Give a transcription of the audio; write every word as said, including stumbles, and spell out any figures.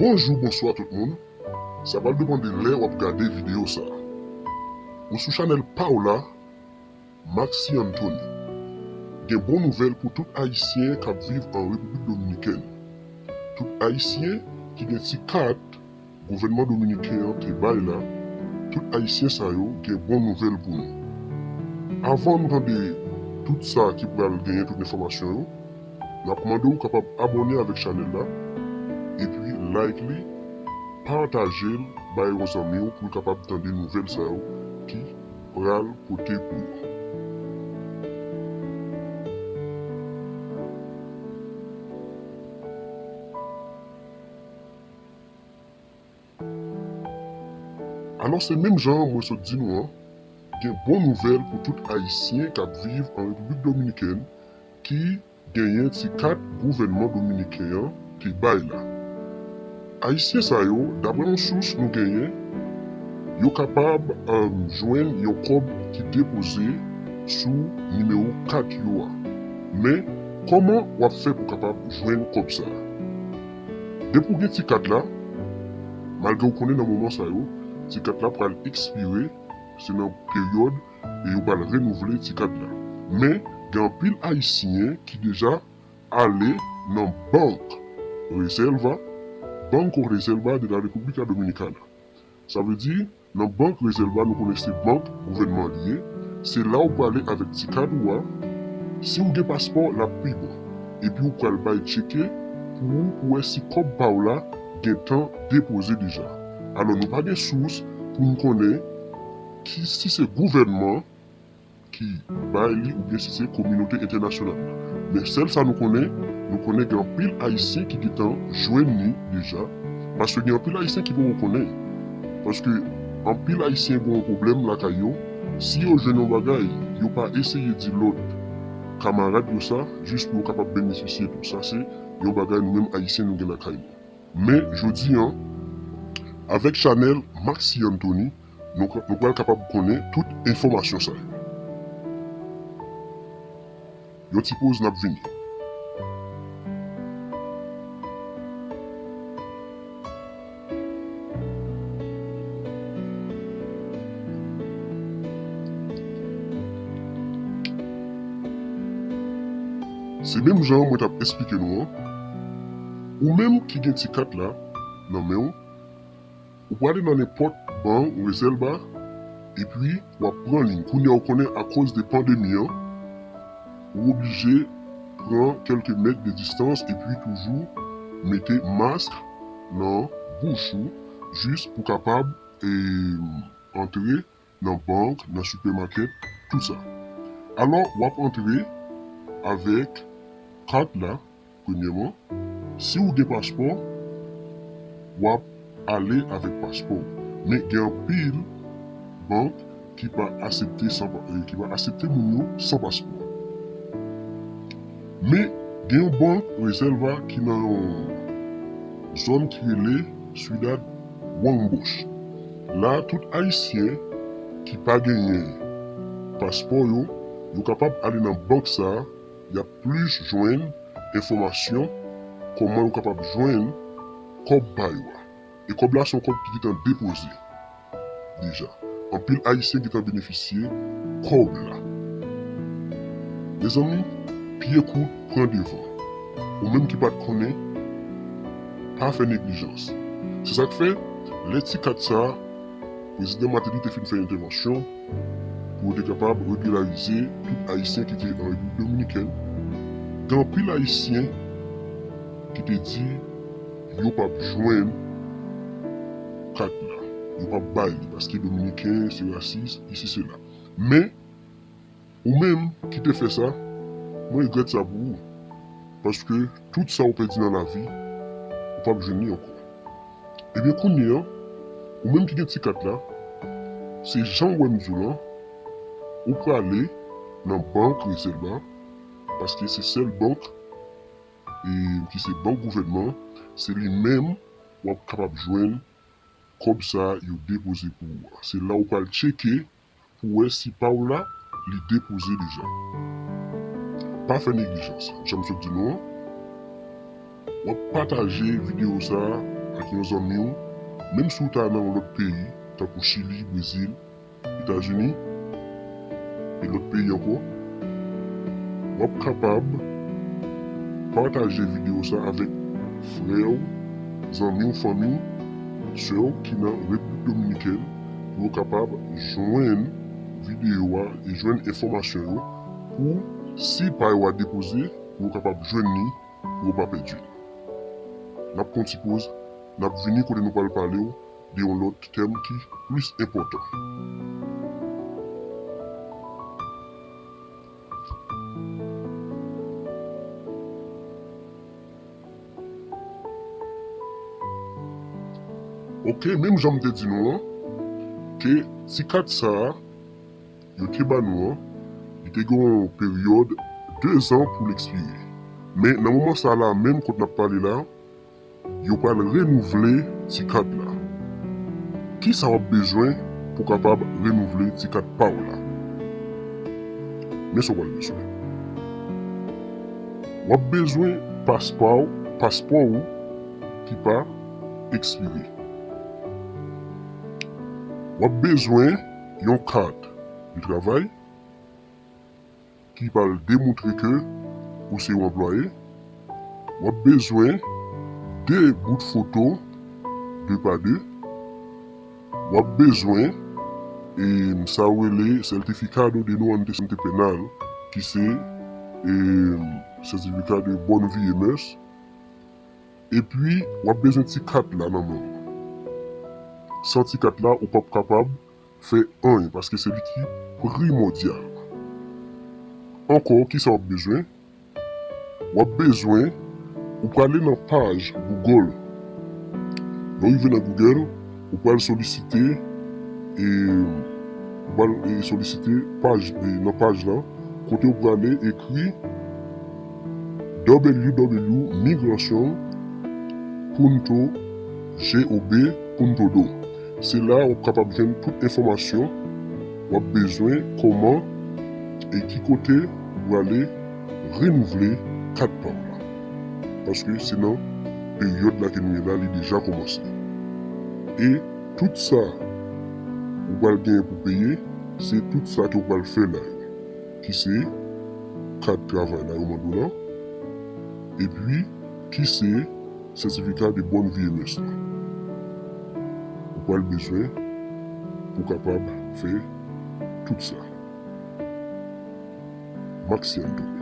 Bonjou, bonswa tout moun. Sa pral depann de lè w ap gade videyo sa a. Ou sou chanèl pa w la, Maxi Anthony. Gen bon nouvèl pou tout Ayisyen k ap viv an Repiblik Dominikèn. Tout Ayisyen ki gen ti kat gouvènman dominiken an te bay la, tout Ayisyen sa yo gen bon nouvèl pou nou. Avan nou tande tout sa ki pral genyen, tout enfòmasyon yo, n ap mande w kapab abòne avèk chanèl la, epi like li, pataje l bay yon zanmi w pou l kapab tande nouvèl sa yo ki pral pote pou yo. Alò, se menm jan mwen sot di nou an, gen bon nouvèl pou tout Ayisyen k ap viv an Repiblik Dominikèn ki genyen ti kat gouvènman dominiken an te bay la. Ayisyen sa yo, daprè yon sous nou genyen, yo kapab, em, jwenn yon kòb ki depoze sou nimewo kat yo a. Men, kòman w ap fè pou kapab jwenn kòb sa a? Depi w gen ti kat la, malgre w konnen nan moman sa yo, ti kat la pral ekspire, se nan peryòd e yo pral renouvle ti kat la. Men, gen anpil Ayisyen ki deja ale nan Bank Reserva, Banco Reserva de la República Dominicana. Sa vle di, nan Bank Reserva, nou konnen se bank gouvènman li ye, se la w prale avèk ti kat ou a. Si w gen paspò, l ap pi bon. Epi w pral bay tcheke pou ou, pou wè si kòb pa w la gentan depoze deja. Alò, nou pa gen sous pou n konnen ki, si se gouvènman ki bay li oubyen si se kominote entènasyonal la. Men sèl sa nou konnen, nou konnen gen anpil Ayisyen ki gentan jwenn li deja, paske gen anpil Ayisyen ki poko konnen. Paske anpil Ayisyen gen yon pwoblèm lakay yo, si yo jwenn yon bagay, yo pa eseye di lòt kamarad yo sa, jis pou yo kapab benefisye tou. Sa se yon bagay nou menm Ayisyen nou gen lakay nou. Men, jodi an, avèk chanèl Maxi Anthony, nou, nou pral kapab konnen tout enfòmasyon sa yo. Yon ti poz, n ap vini. Se menm jan mwen t ap esplike nou an, ou menm ki gen ti kat la nan men w, ou prale nan nenpòt Bank Reserva, epi w ap pran liy. Kounye a, ou konnen, akoz de pandemi an, ou oblije pran kèlke mèt de distans epi toujou mete mask nan bouch ou, jis pou kapab, e, antre nan bank, nan sipèmakèt, tout sa. Alò, w ap antre avèk kat la, premyèman. Si w gen paspò, w ap ale avèk paspò w. Men gen anpil bank ki pa aksepte san pa, eh, ki pa aksepte moun yo san paspò. Men gen yon Bank Reserva ki nan yon zòn ki rele Ciudad Wambush. La, tout Ayisyen ki pa genyen paspò yo, yo kapab ale nan bank sa a, y ap plis jwenn enfòmasyon kòman yo kapab jwenn kòb pa yo a. E kòb la se yon kòb ki gentan depoze deja. Anpil Ayisyen gentan benefisye kòb la. Mezanmi, pye kout pran devan. Ou menm ki pa t konnen, pa fè neglijans. Se sa k fè, lè ti kat sa a, Prezidan Martelly te fin fè entèvansyon pou yo te kapab regilarize tout Ayisyen ki te an Repiblik Dominikèn. Gen anpil Ayisyen ki te di yo p ap jwenn kat la, yo p ap bay li, paske Dominiken se rasis, isi, sela. Men, ou menm ki te fè sa, mwen regrèt sa pou ou. Paske tout sa ou pèdi nan lavi, ou p ap jwenn li ankò. Ebyen, kounye a, ou menm ki gen ti kat la, se jan w wè m di w lan, ou prale nan Bank Reserva, paske se sèl bank, e, ki se bank gouvènman, se li menm w ap kapab jwenn kòb sa a yo depoze pou ou a. Se la ou pral tcheke pou wè si pa w la, li depoze deja. Pa fè neglijans. Jan m sot di nou an, w ap pataje videyo sa a ak yon zanmi w, menm si w ta nan yon lòt peyi, tankou Chili, Brezil, Etazini, e lòt peyi ankò, w ap kapab pataje videyo sa avèk frè w, zanmi w, fanmi w, sè w ki nan Repiblik Dominikèn, pou yo kapab jwenn videyo a e jwenn enfòmasyon yo, pou si pa yo a depoze, pou yo kapab jwenn li, pou yo pa pèdi l. N ap pran ti poz, n ap vini kote nou pral pale w de yon lòt tèm ki plis enpòtan. Ok, menm jan m te di nou an, ke ti kat sa a, yo te ba nou an, li te gen yon peryòd de zan pou l ekspire. Men nan moman sa la menm kote n ap pale la, yo pral renouvle ti kat la. Kisa w ap bezwen pou w kapab renouvle ti kat pa w la? Men sa w pral bezwen. W ap bezwen paspò, paspò w ki pa ekspire. W ap bezwen yon kat de travay ki pral demontre ke ou se yon anplwaye. W ap bezwen de bout foto de pa de. W ap bezwen, e, sa yo rele Certificado de No Antecedente Penal, ki se, e, sètifika de bòn vi e mès. Epi, w ap bezwen ti kat la nan men w. San ti kat la, ou p ap kapab fè anyen, paske se li ki primòdyal. Ankò, kisa w ap bezwen? W ap bezwen, ou prale nan paj Google. Lè w rive nan Google, ou pral solisite, e, ou pral, e, solisite paj, e, nan paj lan, kote ou prale ekri w w w migrasyon punto gob punto do. Se la w ap kapab jwenn tout enfòmasyon w ap bezwen, kòman e ki kote ou prale renouvle kat pa w la. Paske se nan peryòd la ke nou ye la, li deja kòmanse. E tout sa ou pral genyen pou peye, se tout sa ke ou pral fè la yo, ki se kat travay la yo mande w lan, epi ki se sètifika de bòn vi e mès la. Ou pral bezwen pou kapab fè tout sa. Maxianto.